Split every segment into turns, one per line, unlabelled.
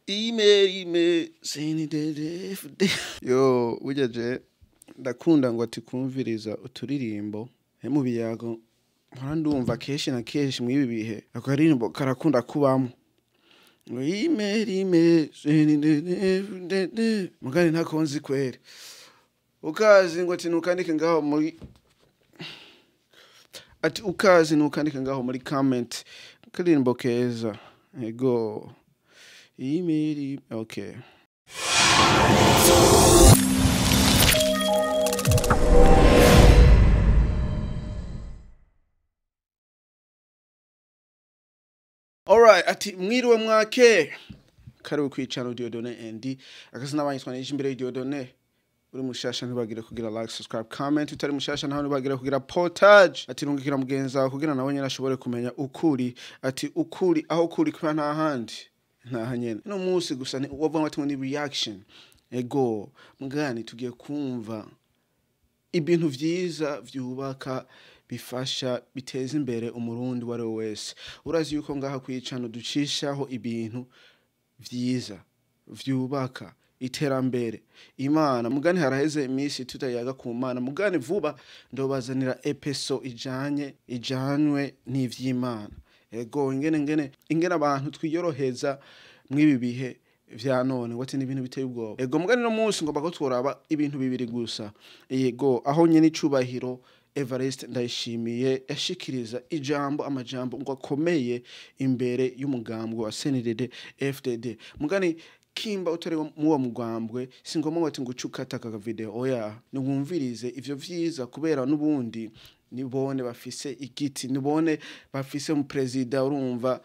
Email CNDD-FDD. Yo, burya je ndakunda ngo ati kumviriza uturirimbo mu biyago mpora ndumva kenshi na kenshi mw'ibi bihe ako karirimbo karakunda kubamwo. Ngo email CNDD-FDD mugani ntako nzi kweri. Ukazi ngo ati nukandike ngaho muri ati ukazi nukandike ngaho muri comment karirimbo keza. Ego. Email, okay. Alright, ati mwiriwe mwake. Karibu kwi channel Dieudonné ND. Akazina banyitwa Nijimbere Dieudonné. Uri mushasha ntibagire kugira like, subscribe, comment. Utari mushasha naho ntibagire kugira portage. Ati rungikira mugenzi wawe kugira nawe nyene ashobore kumenya ukuri. Ati ukuri aho kuri kuba nta handi. Nta nyene. No munsi gusa ni wavuga ati ni reaction. Ego, mugani tugiye kumva ibintu vyiza vyubaka bifasha biteza imbere umurundi wari wese. Urazi yuko ngaha kwicano ducishaho ibintu vyiza vyubaka iterambere Imana. Mugani haraheze iminsi tutayaga ku Mana. Mugani vuba ndobazanira episode ijanywe n'ivy'Imana. Ego ingene abantu twiyoroheza mw'ibi bihe vya none ngo ati ni ibintu biteye ubwoba. Ego mugani no munsi ngomba ko tworaba ibintu bibiri gusa. Ego aho nyene icubahiro Evariste Ndayishimiye yashikiriza ijambo amajambo ngo akomeye imbere y'umugambwe wa CNDD FDD. Mugani kimba utari muwa mugambwe singomba ngo ati ngucukata aka video, oya niwumvirize ivyo vyiza kubera nubundi nibone bafise igiti, nibone bafise mu president. Urumva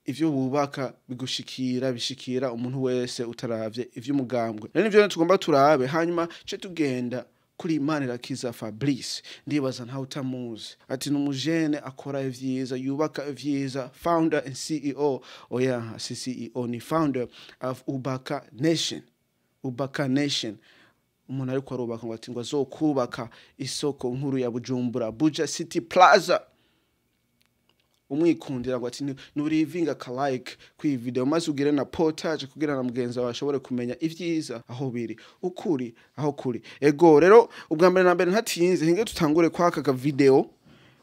ivyo bubaka bigushikira bishikira umuntu wese utaravye ivy'umugambwe. Rero nivyo tugomba turabe hanyuma ce tugenda kuri Manirakiza Fabrice. Ndibaza nta utamuzi. Ati numujene akora ivyiza, yubaka ivyiza, founder and CEO. Oya, si CEO ni founder of Ubaka Nation. Ubaka Nation. Umuntu ariko arubaka ngo ati ngo azokubaka isoko nkuru ya Bujumbura, Buja City Plaza. Umwikundira ngo ati nurivinga ka like kwi video maze ugire na portage kugira na mugenzi wawe ashobore kumenya ivyiza aho biri, ukuri aho kuri. Ego rero ubwa mbere na mbere ntatinze hinge tutangure kwaka ka video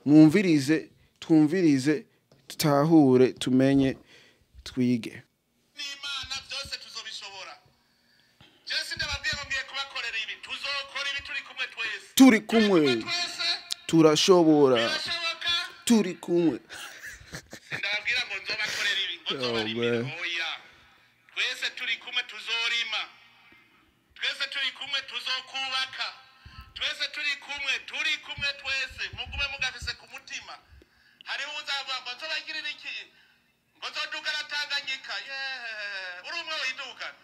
mwumvirize, twumvirize, tutahure, tumenye, twige.
N'Imana byose tuzobishobora. Jesse ndababwiye ngo ngiye kubakorera ibi, tuzokora ibi turi kumwe twese.
Turi kumwe. Turashobora. Turi kumwe.
Ndababwira ngo nzobakorera ibi, ngo nzobarimira. Oya. Twese turi kumwe tuzorima. Twese turi kumwe tuzokubaka. Twese turi kumwe twese. Mugume mugafise ku mutima. Hariho uzavuga ngo nzobagirira iki? Ngo nzodugana Tanganyika. Yeah. Uri umwe widugana.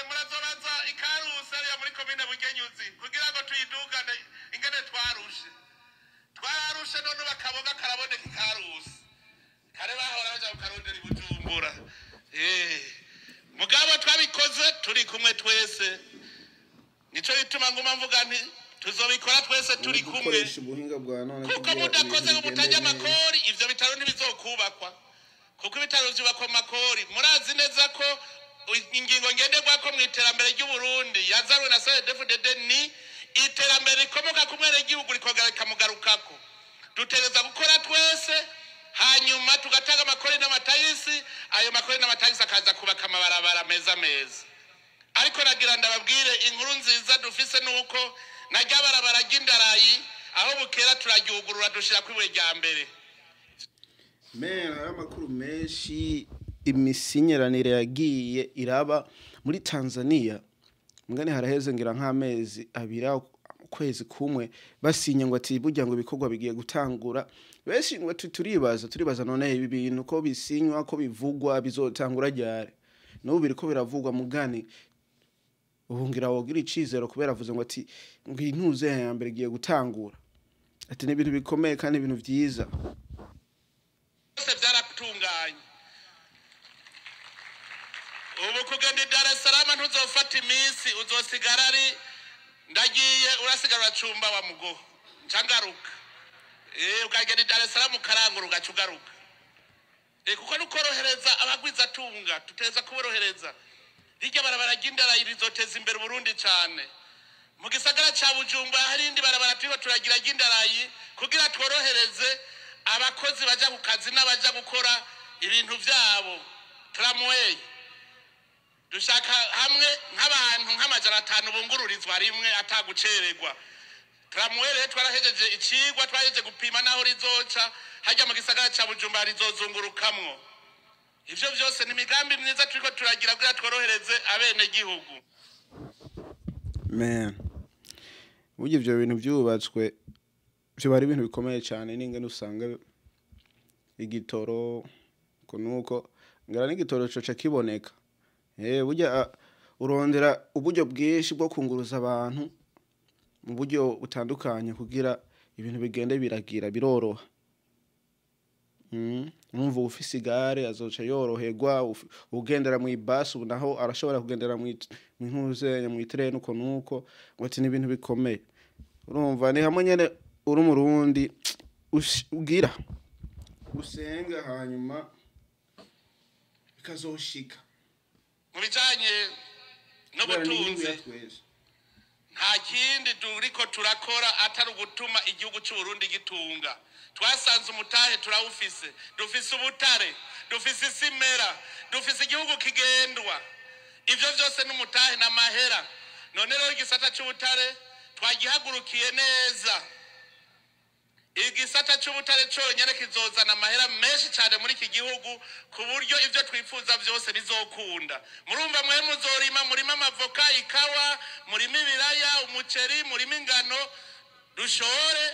Murazobaza ikarusi ariya muri komine Bugenyuzi kugira ngo tuyidugane ingene twarushe. Twararushe none bakaboga karaboneka ikarusi. Kare bahora baja kukarondera i Bujumbura. Mugabo twabikoze turi kumwe twese. Nico gituma nguma mvuga nti tuzobikora twese turi kumwe. Kuko mudakoze ngo mutajya amakori, ivyo bitaro ntibizokubakwa. Kuko ibitaro vyubakwa mu makori. Murazi neza ko ingingo ngenderwako mu iterambere ry'Uburundi yazanwe na CNDD-FDD ni iterambere rikomoka ku mwenegihugu rikongera rikamugarukako. Dutegereza gukora twese hanyuma tugatanga amakori n'amatagisi, ayo makori n'amatagisi akaza kubaka amabarabara meza meza. Ariko nagira ndababwire inkuru nziza dufise nuko narya barabara ry'indarayi aho bukera turaryugurura dushira kwibuye rya mbere.
Men hari amakuru menshi imisinyeranire yagiye iraba muri Tanzania. Mugani haraheze ngira nk'amezi abiri ukwezi kumwe basinye ngo ati burya ngo ibikorwa bigiye gutangura. Benshi ngo turibaza none ibi bintu ko bisinywa ko bivugwa bizotangura ryari. N'ubu biriko biravugwa. Mugani ubungira wogira icizero kubera avuze ngo ati ngo intuze ya mbere igiye gutangura. Ati ni ibintu bikomeye kandi ibintu vyiza.
Byose byaratunganye. Ubu kugenda i Dar es Salaam ntuzofata iminsi, uzosigara ari ndagiye urasigara uracumba wa mugoho nca ngaruka. Ukagenda i Dar es Salaam ukarangura ugaca ugaruka. Kuko nukorohereza abagwizatunga, tuteza kuborohereza. Rirya barabara ry'indarayi rizoteza imbere Uburundi cane. Mu gisagara ca Bujumbura hari indi barabara turiko turagira ry'indarayi kugira tworohereze abakozi baja ku kazi n'abaja gukora ibintu vyabo. Tramway dushaka hamwe nk'abantu nk'500 bungururizwa rimwe atagucererwa. Tramway rero twarahejeje icigwa, twarahejeje gupima naho rizoca hajya mu gisagara ca Bujumbura rizozungurukamwo. Ivyo vyose ni imigambi myiza turiko turagira kugira tworohereze abenegihugu.
Man, burya ivyo bintu vyubatswe vyo bari ibintu bikomeye cyane, n'ingene usanga igitoro kunuko ngara n'igitoro coca kiboneka. Burya urondera uburyo bwinshi bwo kunguruza abantu mu buryo butandukanye kugira ibintu bigende biragira biroroha. Umva ufise igare azoca yoroherwa, ugendera mu ibasi ubu naho arashobora kugendera mu ntuze mu itrene uko nuko, ngo ati n'ibintu bikomeye. Urumva ni hamwe nyene uri umurundi ugira usenga hanyuma bikazoshika.
Mu bijanye n'ubutunzi nta kindi turiko turakora atari ugutuma igihugu c'u Burundi gitunga. Twasanze umutahe turawufise, dufise ubutare, dufise isimera, dufise igihugu kigendwa. Ivyo vyose n'umutahe n'amahera. None rero igisata c'ubutare twagihagurukiye neza. Igisata c'ubutare conyene kizozana amahera menshi cane muri iki gihugu ku buryo ivyo twifuza vyose bizokunda. Murumva mwe muzorima, murima amavoka, ikawa, murima ibiraya, umuceri, murima ingano, dushore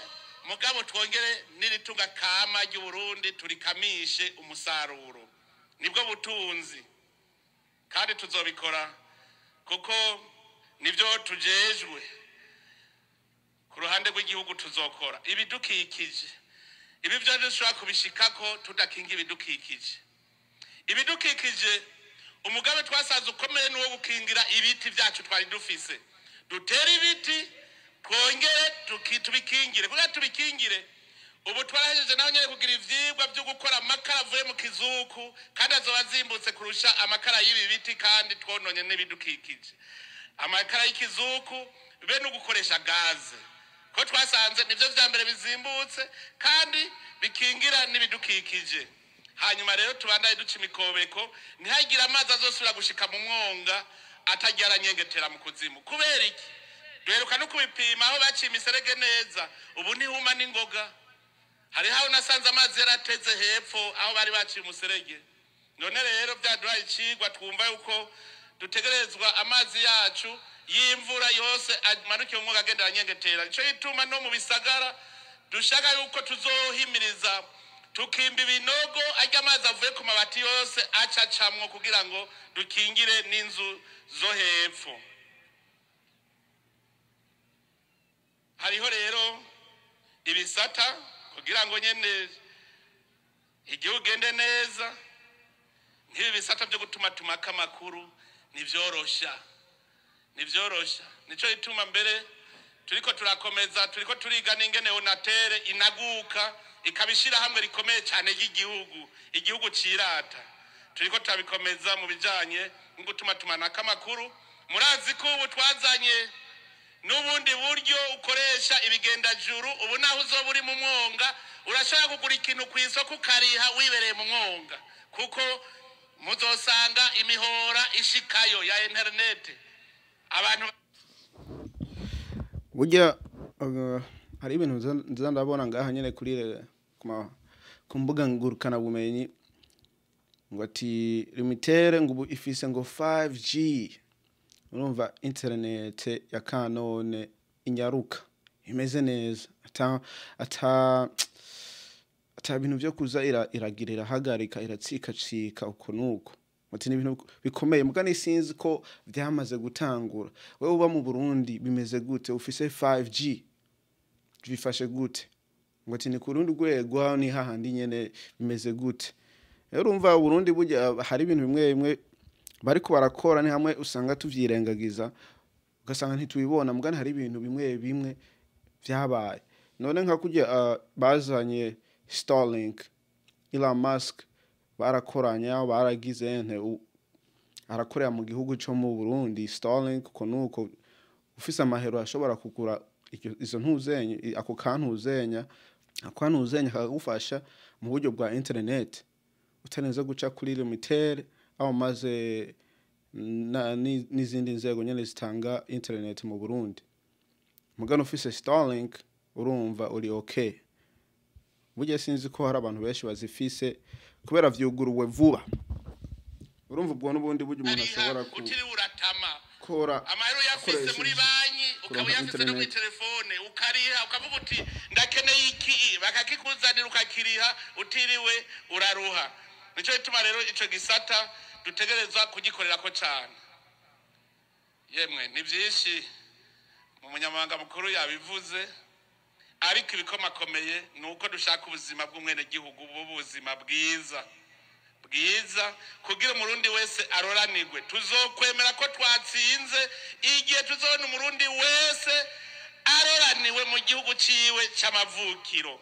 mugabo twongere n'iritunga kama ry'u Burundi turikamishe umusaruro. Nibwo butunzi kandi tuzobikora kuko nivyo tujejwe. Ku ruhande rw'igihugu tuzokora ibidukikije. Ibi byo dushobora kubishikako tudakinga ibidukikije. Ibidukikije umugabe twasanze ukomeye n'uwo gukingira ibiti byacu twari dufise. Dutere ibiti twongere tubikingire. Kugira tubikingire ubu twarahejeje naho nyene kugira ivyigwa byo gukora amakara avuye mu kizuku kandi azoba azimbutse kurusha amakara y'ibi biti kandi twononye n'ibidukikije. Amakara y'ikizuku be no gukoresha gaze ko twasanze nivyo vya mbere bizimbutse kandi bikingira n'ibidukikije. Hanyuma rero tubandaye duca imikobeko ntihagire amazi azosubira gushika mu mwonga atagira aranyengetera mu kuzimu. Kubera iki? Duheruka no kubipima aho baciye imiserege neza, ubu ntihuma n'ingoga. Hari aho nasanze amazi yarateze hepfo aho bari baciye umuserege. None rero vyaduhaye icigwa twumva yuko dutegerezwa amazi yacu y'imvura yose amanukiye umwuga agenda aranyengetera. Nico gituma no mu bisagara dushaka yuko tuzohimiriza tukimba ibinogo arya amazi avuye ku mabati yose acacamwo kugira ngo dukingire n'inzu zo hepfo. Hariho rero ibisata kugira ngo nyene igihugu gende neza. Nk'ibi bisata byo gutumatumako amakuru ntivyorosha, ntivyorosha. Nico gituma mbere turiko turakomeza, turiko turiga n'ingene Onatel inaguka ikabishira hamwe rikomeye cyane ry'igihugu, igihugu cirata. Turiko turabikomeza mu bijanye no gutumatumanako amakuru. Murazi ko ubu twazanye n'ubundi buryo ukoresha ibigendajuru. Ubu naho uzoba uri mu mwonga urashobora kugura ikintu ku isoko ukariha wibereye mu mwonga, kuko muzosanga imihora ishikayo ya internet. Abantu
burya hari ibintu nza ndabona ngaha nyene kuri ku mbuga ngurukana bumenyi ngo ati Lumitel ngo ubu ifise ngo 5G. Urumva internet ya kanone inyaruka imeze neza, ata bintu byo kuza iragirira hagarika iratsika uko nuko. Ati ni ibintu bikomeye mugani sinzi ko byamaze gutangura. Wewe uba mu Burundi bimeze gute? Ufise 5G bifashe gute? Ngo ati ni kurundi rwego ni hahandi nyene bimeze gute? Rero urumva Burundi burya hari ibintu bimwe bimwe bariko barakora ni hamwe usanga tuvyirengagiza ugasanga ntitubibona, mugani hari ibintu bimwe bimwe vyabaye. None nka kurya bazanye Starlink, Elon Musk Barakoranya, baragize nte arakorera mu gihugu cyo mu Burundi Starlink, uko nuko ufise amahero ashobora kugura izo ntuzenya, ako kantuzenya, ako kantuzenya kagufasha mu buryo bwa internet utarenze guca kuri Lumitel, aho maze n'izindi nzego nyene zitanga internet mu Burundi. Mugano ufise Starlink urumva uri okay. Burya sinzi ko hari abantu benshi bazifise kubera vyuguruwe vuba. Urumva ubwo n'ubundi buryo umuntu
Ariha
ashobora
utiriwe uratama
gukora
amahera uyafise muri
akoresheje
banki, ukaba
kuronka
uyafise no muri
internet.
telefone, ukariha, ukavuga uti ndakeneye iki, bakakikuzanira, ukakiriha utiriwe uraruha. Nico gituma rero ico gisata dutegerezwa kugikorerako cane. Yemwe, ni vyinshi mu munyamabanga mukuru yabivuze, ariko ibikomakomeye ni uko dushaka ubuzima bw'umwenegihugu bw'ubuzima bwiza bwiza, kugira umurundi wese aroranirwe. Tuzokwemera ko twatsinze igihe tuzobona umurundi wese aroraniwe mu gihugu ciwe c'amavukiro.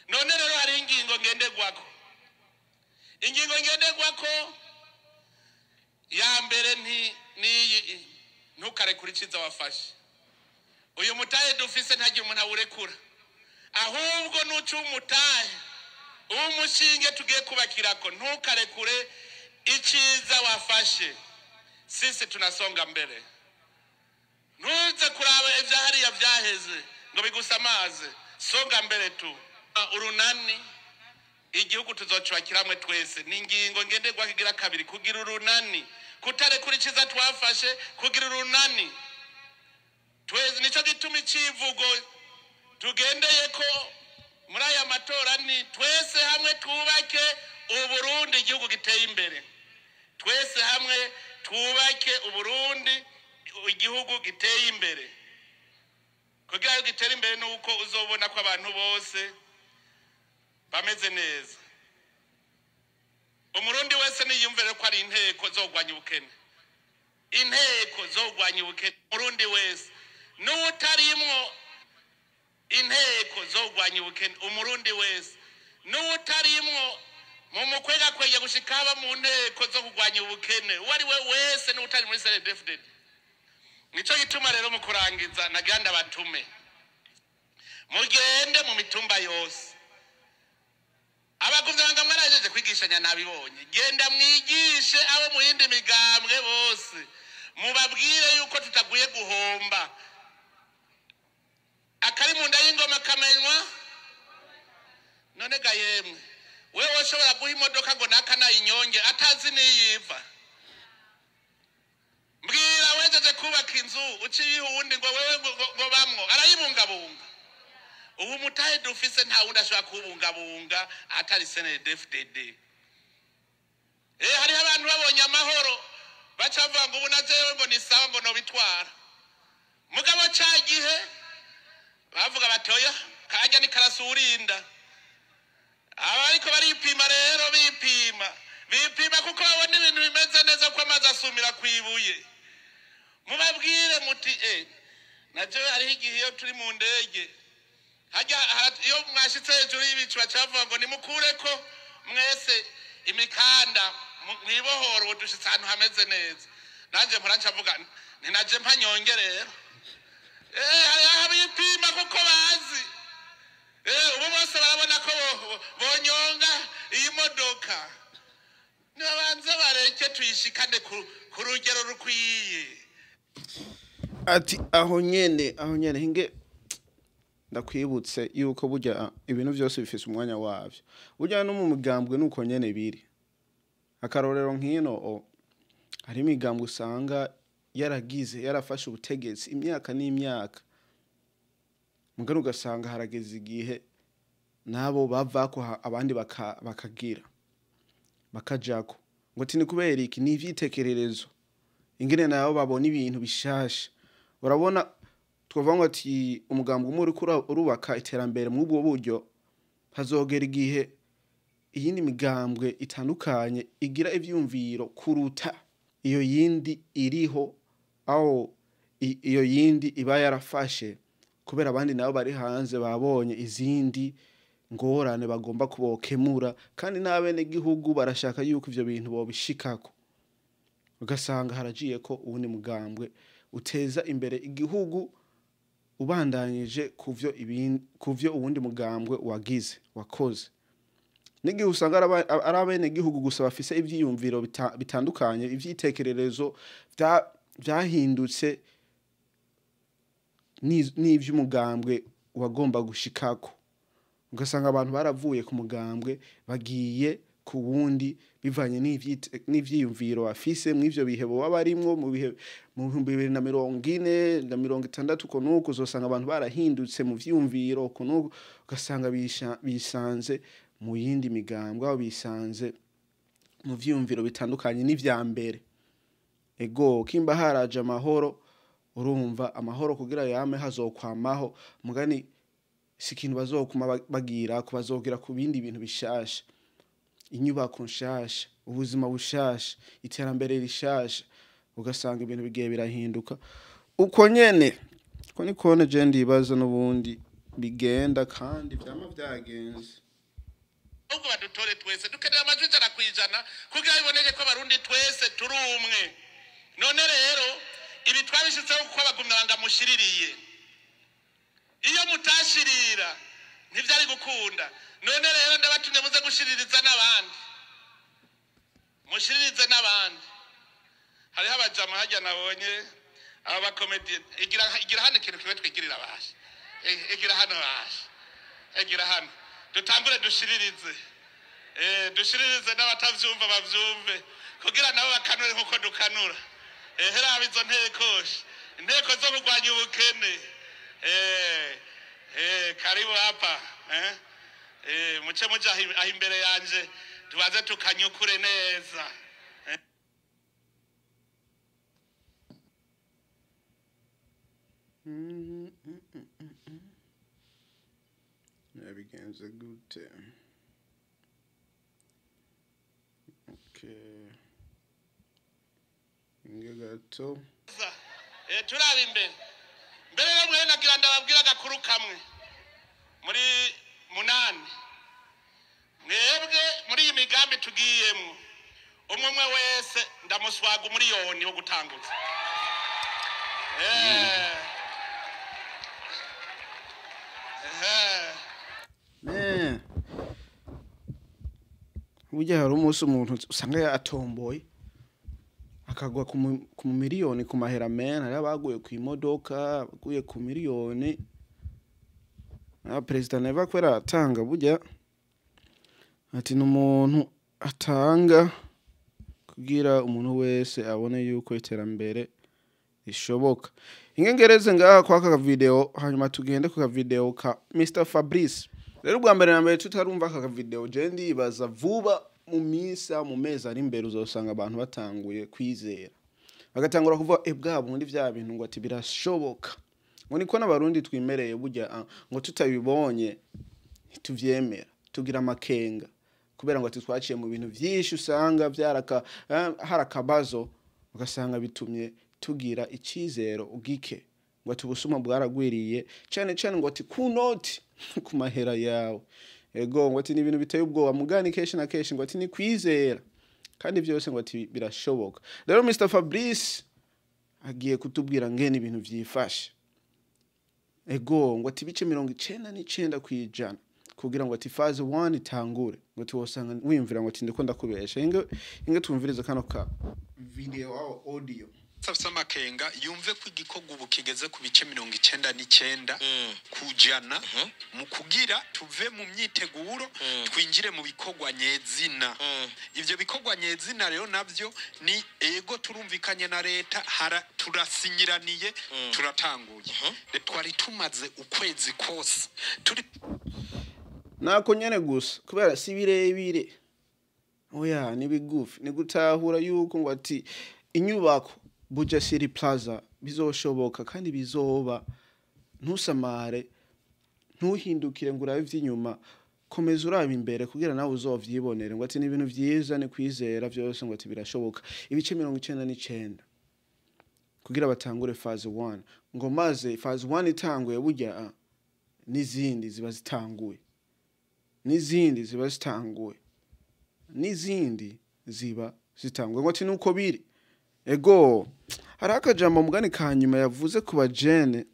None rero hari ingingo ngenderwako. Ingingo ngenderwako ya mbere nti niyi: ntukarekure iciza wafashe. Uyu mutahe dufise ntagira umuntu awurekura, ahubwo nuca umutahe umushinge tugiye kubakirako. Ntukarekure iciza wafashe. Sisi tunasonga mbere. Ntuze kuraba ivya hariya vyaheze ngo bigusamaze. Songa mbere tu. Urunani, igihugu tuzocubakiramwe twese, ni ingingo ngenderwako igira kabiri: kugira urunani, kutarekura iciza twafashe, kugira urunani twese. Nico gituma icivugo tugendeye ko muri aya matora ni "Twese hamwe twubake Uburundi, igihugu giteye imbere". Twese hamwe twubake Uburundi, igihugu giteye imbere. Kugira ngo gitere imbere ni uko uzobona ko abantu bose bameze neza. Umurundi wese niyumvire ko ari inteko zogwanya ubukene, inteko zogwanya ubukene. Umurundi wese n'utarimwo inteko zogwanya ubukene, umurundi wese n'utarimwo mu mukwega kwega gushika haba mu nteko zo kurwanya ubukene, uwo ari we wese n'utari muri CNDD-FDD. Nico gituma rero mu kurangiza nagira ndabatume mugende mu mitumba yose. Abagumyabanga mwarajeje kwigishanya, nabibonye. Genda mwigishe abo mu yindi migambwe bose, mubabwire yuko tutaguye guhomba. Akari mu nda y'ingoma kamenywa. None ga yemwe, wewe woshobora guha imodoka ngo naka nayinyonge atazi niyiva? Mbwira, wejeje kubaka inzu uciye uwundi ngo wewe ngo bamwo arayibungabunga. Ubu mutahe dufise nta wundi ashobora kuwubungabunga atari CNDD-FDD. Hariho abantu babonye amahoro baca bavuga ngo ubu na jewe ngo ni sawa, ngo nobitwara. Mugabo ca gihe bavuga bati oya, kajya ni karasurinda. Aba ariko baripima rero, bipima bipima kuko babona ibintu bimeze neza, ko amazi asumira kwibuye. Mubabwire muti na jewe hariho igihe iyo turi mu ndege hajya iyo mwashitse hejuru y'ibicu baca bavuga ngo nimukureko mwese imikanda, mwibohore, ubu dushitse ahantu hameze neza. Nanjye mpora nca mvuga nti naje mpanyonge rero. Hariho abipima kuko bazi ubu bose barabona ko bonyonga iyi modoka. Nibabanze bareke tuyishikane ku rugero rukwiye.
Ati aho nyene, aho nyene hinge ndakwibutse yuko burya ibintu byose bifise umwanya wavyo. Burya no mu mugambwe nuko nyene biri. Akarorero nkino o hari imigambwe usanga yaragize, yarafashe ubutegetsi imyaka n'imyaka, mugabo ugasanga harageze igihe nabo bavako, abandi bakagira bakajako. Ngo ati ni kubera iki? Ni ivyitekererezo, ingene nabo babona ibintu bishasha. Urabona twavuga ngo ati umugambi umwe uriko urubaka iterambere muri ubwo buryo, hazogera igihe iyindi migambwe itandukanye igira ivyumviro kuruta iyo yindi iriho, aho iyo yindi iba yarafashe kubera abandi nabo bari hanze babonye izindi. ngorane bagomba kubokemura, kandi n'abenegihugu barashaka yuko ivyo bintu bobishikako. Ugasanga haragiye ko uwundi mugambwe uteza imbere igihugu ubandanyije kuvyo uwundi mugambwe wagize wakoze. N'igihe usanga ari abenegihugu gusa bafise ivyiyumviro bitandukanye, ivyitekererezo vyahindutse n'ivy'umugambwe wagomba gushikako. Ugasanga abantu baravuye ku mugambwe bagiye ku wundi bivanye n'ivyiyumviro bafise mw'ivyo bihe boba barimwo mu bihe mu 2040 na 60 uko nuko uzosanga abantu barahindutse mu vyiyumviro uko nuko, ugasanga bisanze mu yindi migambwe, aho bisanze mu vyiyumviro bitandukanye n'ivya mbere. Ego kimba haraje amahoro, urumva amahoro kugira yame hazokwamaho, mugani si ikintu bazokuma bagira kubazogira ku bindi bintu bishasha, inyubako nshasha, ubuzima bushasha, iterambere rishasha, ugasanga ibintu bigiye birahinduka uko nyene. Ko ni kone je ndibaza n'ubundi bigenda kandi vyama vyagenze.
Ahubwo badutore twese dukeneye amajwi 100% kugira biboneke ko abarundi twese turi umwe. None rero ibi twabishyizeho kuko abagumyabanga mushiririye, iyo mutashirira ntivyari gukunda. None rero ndabatumye muze gushiririza n'abandi, mushiririze n'abandi. Hariho abajama harya nabonye aba bakomedi, igira hano ikintu kimwe twigirira basha, igira hano basha, igira hano dutangure dushiririze, dushiririze n'abatavyumva bavyumve kugira nabo bakanure nkuko dukanura. Heraba izo ntekoshe, inteko zo kurwanya ubukene. Karibu hapa. Muce muja aho imbere yanje tubaze tukanyukure neza.
Yabigenze gute? Okay. Inge gato.
Turaba imbere. Mbere rero mwe nagira ndababwira agakuru kamwe. Muri 8. Mwebwe muri iyi migambi tugiyemwo, umwe umwe wese ndamuswaga umuriyoni wo gutangutsa.
Burya hari umunsi umuntu usanga yatomboye akagwa ku miliyoni ku mahera men, hari abaguye ku imodoka, abaguye ku miliyoni. Na President Neva kwera atanga burya ati n'umuntu atanga kugira umuntu wese abone yuko iterambere rishoboka. Ingengereze ngaha kwa aka video, hanyuma tugende ku video ka Mr Fabrice. Rero ubwa mbere na mbere tutarumva aka video, je ndibaza vuba mu misa mu mezi ari imbere uzosanga abantu batanguye kwizera, bagatangura kuvuga bwa bundi vya bintu ngo ati birashoboka, ngo niko n'abarundi twimereye burya, ngo tutabibonye ntituvyemera, tugira amakenga kubera ngo ati twaciye mu bintu vyinshi usanga vyaraka harakabazo, ugasanga bitumye tugira icizero ugike ngo ati ubusuma bwaragwiriye cyane cyane ngo ati ku noti ku mahera yawe. Ego ngo ati ni ibintu biteye ubwoba mugani kenshi na kenshi ngo ati ni kwizera kandi byose ngo ati birashoboka. Rero Mr Fabrice agiye kutubwira ngene ibintu vyifashe. Ego ngo ati bice 99% kugira ngo ati phase 1 itangure, ngo tuwosanga wimvira ngo ati ndiko ndakubesha. Inge tumvirize kano ka video au audio.
Afise amakenga yumve ko igikorwa ubu kigeze ku bice 99 kujana mu kugira tuve mu myiteguro twinjire mu bikorwa nyezina. Ivyo bikorwa nyezina rero navyo ni ego turumvikanye na leta, turasinyiraniye, turatanguye. Twari tumaze ukwezi kose turi
nako nyene gusa kubera si birebire, oya ni bigufi, ni gutahura yuko ngo ati inyubako Buja City Plaza bizoshoboka kandi bizoba. Ntusamare, ntuhindukire ngo urabe ivy'inyuma, komeza urabe imbere kugira nawe uzovyibonere. Ngo ati ni ibintu vyiza, ni kwizera vyose, ngo ati birashoboka. Ibice 99 kugira batangure phase 1, ngo maze phase 1 itanguye burya n'izindi ziba zitanguye. N'izindi ziba zitanguye, n'izindi ziba zitanguye, ngo ati nuko biri. Ego, hari akajambo mugani ka nyuma yavuze ku bajene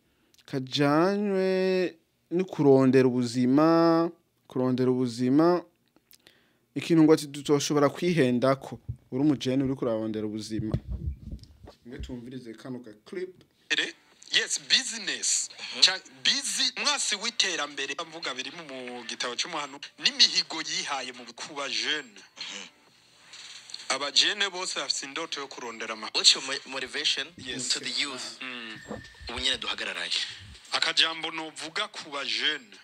kajanywe no kurondera ubuzima, kurondera ubuzima, ikintu ngo ati tutoshobora kwihendako uri umujene uri kurarondera ubuzima. Mwe tumvirize kano ka clip.
Yes, business busy mwasi w'iterambere mvuga biri mu gitabo cy'umuhanu n'imihigo yihaye mu kuba jeune. Abajene bose bafite indoto yo kurondera ama
What's your motivation
Yes.
to the youth? Ubu nyene duhagararanye.
Akajambo novuga ku bajene,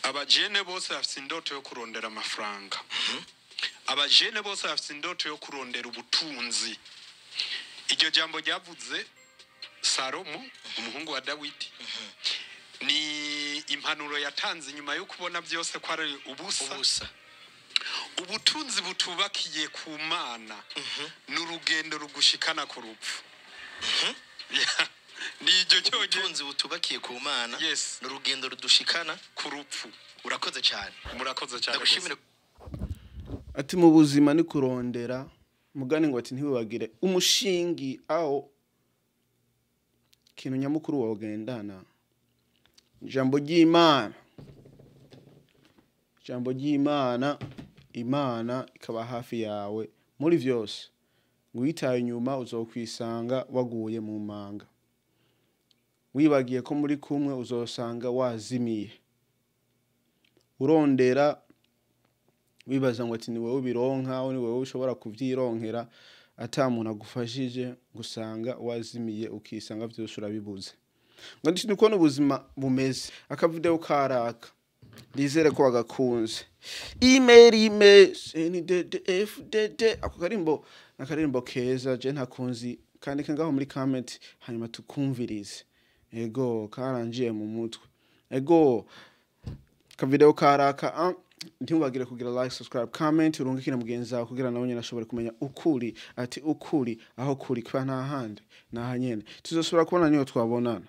abajene bose bafite indoto yo kurondera amafaranga, abajene bose bafite indoto yo kurondera ubutunzi. Iryo jambo ryavuze Salomo, umuhungu wa Dawidi, ni impanuro yatanze inyuma yo kubona byose ko ari ubusa.
Ubusa.
Ubutunzi butubakiye ku Mana ni urugendo rugushikana ku rupfu. Yeah. Ni iryo cyonyine.
Ubutunzi butubakiye ku Mana
Yes.
ni urugendo rudushikana
ku rupfu.
Urakoze cyane.
Murakoze cyane.
Ndagushimire.
Ati mu buzima ni kurondera mugani, ngo ati ntiwibagire umushingi aho ikintu nyamukuru wogendana, ijambo ry'Imana, ijambo ry'Imana, Imana ikaba hafi yawe muri vyose. Witaye inyuma uzokwisanga waguye mu manga, wibagiye ko muri kumwe uzosanga wazimiye. Urondera wibaza ngo ati ni wowe ubironka, ni wowe ushobora kuvyironkera ata muntu agufashije, gusanga wazimiye, ukisanga vyose urabibuze. Ngo ndi niko n'ubuzima bumeze. Akavideo karaka, ndizere ko wagakunze. Email, email NDDFDD, ako karimbo nakarimbo keza je ntakunzi, kandika ngaho muri comment hanyuma tukumvirize. Ego, karangiye mu mutwe. Ego, kavideo karaka. Ntiwibagire kugira like, subscribe, comment, urungikire mugenzi wawe kugira nawe nyene ashobore kumenya ukuri, ati ukuri aho kuri kwa nta handi naha nyene. Tuzosubira kubona niyo twabonana.